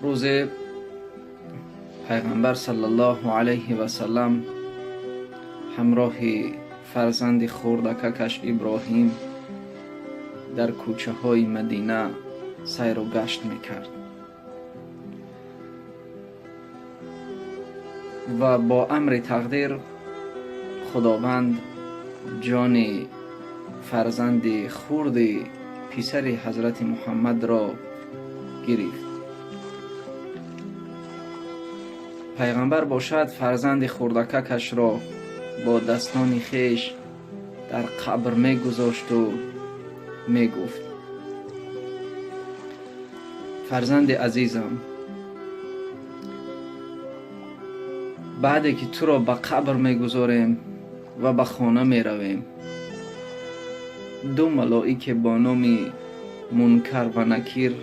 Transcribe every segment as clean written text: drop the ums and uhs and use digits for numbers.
Рӯзе Пайғамбар саллаллоҳу алайҳи васаллам ҳамроҳи фарзанди хурдакакаш Иброҳим дар кӯчаҳои Мадина сайру гашт мекард ва бо амри тақдир Худованд ҷони фарзанди хурди писари Ҳазрати Муҳаммадро гирифт. Пайғамбар бошад, фарзанди хурдакакашро бо дастони хеш дар қабр мегузошту мегуфт: фарзанди азизам, баъде ки туро ба қабр мегузорем ва ба хона меравем, ду малоике бо номи Мункар ва Накир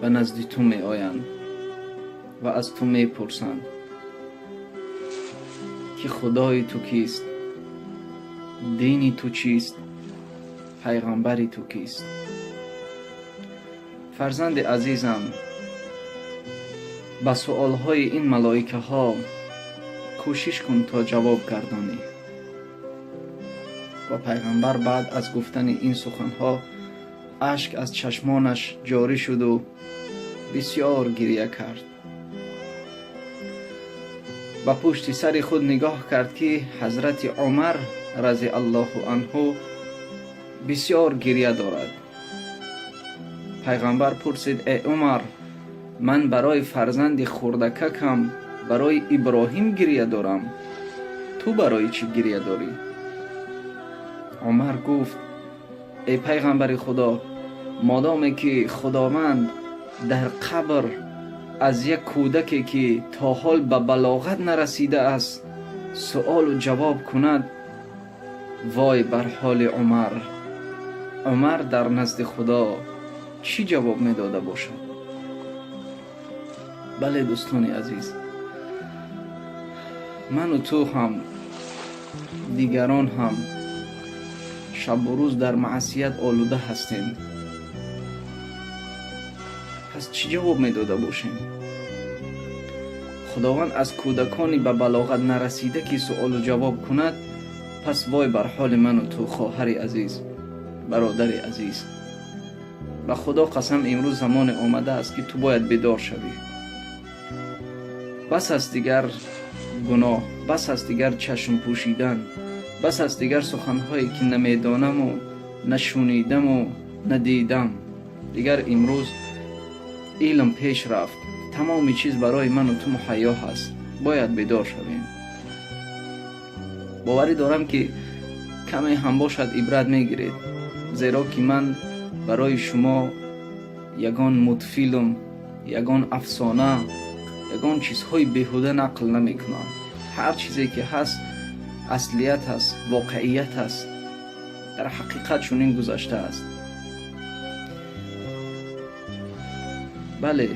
ба назди ту меоянд ва аз ту мепурсанд, ки Худои ту кист, дини ту чист, пайғамбари ту кист? Фарзанди азизам, ба суолҳои ин малоикаҳо кӯшиш кун то ҷавоб гардонӣ. Ва пайғамбар баъд аз гуфтани ин суханҳо ашк аз чашмонаш ҷорӣ шуду бисёр гиря кард. Ба пушти сари худ нигоҳ кард, ки Ҳазрати Умар разиаллоҳу анҳу бисёр гиря дорад. Пайғамбар пурсид: э Умар, ман барои фарзанди хурдакакам, барои Иброҳим гиря дорам, ту барои чӣ гиря дорӣ? Умар гуфт: эй пайғамбари Худо, модоме ки Худованд дар қабр аз як кӯдаке ки то ҳол ба балоғат нарасидааст суолу ҷавоб кунад, вой бар ҳоли Умар! Умар дар назди Худо чӣ ҷавоб медода бошад? Бале, дӯстони азиз, ману ту ҳам, дигарон ҳам шабу рӯз дар маъсият олуда ҳастем. Пас чӣ ҷавоб медода бошем? Худованд аз кӯдакони ба балоғат нарасида ки суолу ҷавоб кунад, пас вой бар ҳоли ману ту, хоҳари азиз, бародари азиз. Ба Худо қасам, имрӯз замоне омадааст, ки ту бояд бедор шавӣ. Бас аст дигар гуноҳ, бас аст дигар чашм пӯшидан, бас аст дигар суханҳое ки намедонаму нашунидаму надидам. Дигар имрӯз илм пеш рафт, тамоми чиз барои ману ту муҳайё ҳаст. Бояд бедор шавем. Боварӣ дорам, ки каме ҳам бошад ибрат мегиред, зеро ки ман барои шумо ягон мультфилм, ягон афсона, ягон чизҳои беҳуда нақл намекунам. Ҳар чизе ки ҳаст, аслият аст, воқеият аст, дар ҳақиқат чунин гузаштааст. Бале,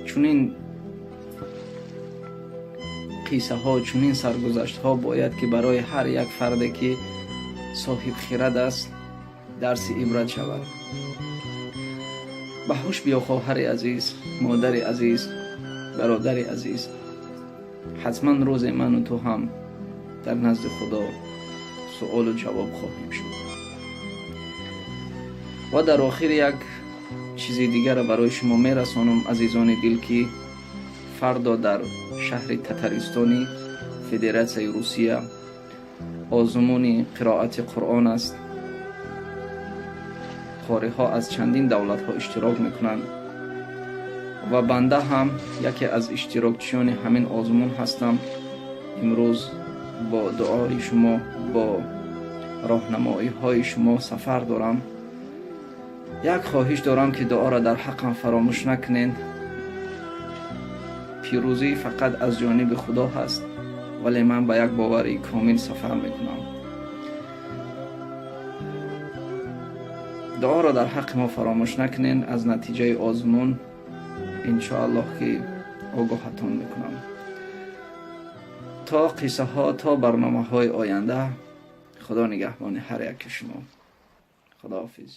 чунин қиссаҳо, чунин саргузаштҳо бояд ки барои ҳар як фарде ки соҳибхирад аст дарси ибрат шавад. Ба ҳуш биё, хоҳари азиз, модари азиз, бародари азиз. Ҳатман рӯзе ману ту ҳам дар назди Худо суолу ҷавоб хоҳем шуд. Ва дар охир як чизи дигарро барои шумо мерасонам, азизони дил, ки фардо дар шаҳри Татаристони Федератсияи Русия озмуни қироати Қуръон аст. Қориҳо аз чандин давлатҳо иштирок мекунанд ва банда ҳам яке аз иштирокчиёни ҳамин озмун ҳастам. Имрӯз бо дуои шумо, бо роҳнамоиҳои шумо сафар дорам. Як хоҳиш дорам, ки дуоро дар ҳаққам фаромӯш накунед. Пирӯзӣ фақат аз ҷониби Худо ҳаст, вале ман ба як бовари комил сафар мекунам. Дуоро дар ҳаққи мо фаромӯш накунед. Аз натиҷаи озмун иншоаллоҳ ки огоҳатон мекунам. То қиссаҳо, то барномаҳои оянда, Худо нигаҳбони ҳар яки шумо. Худоҳофиз.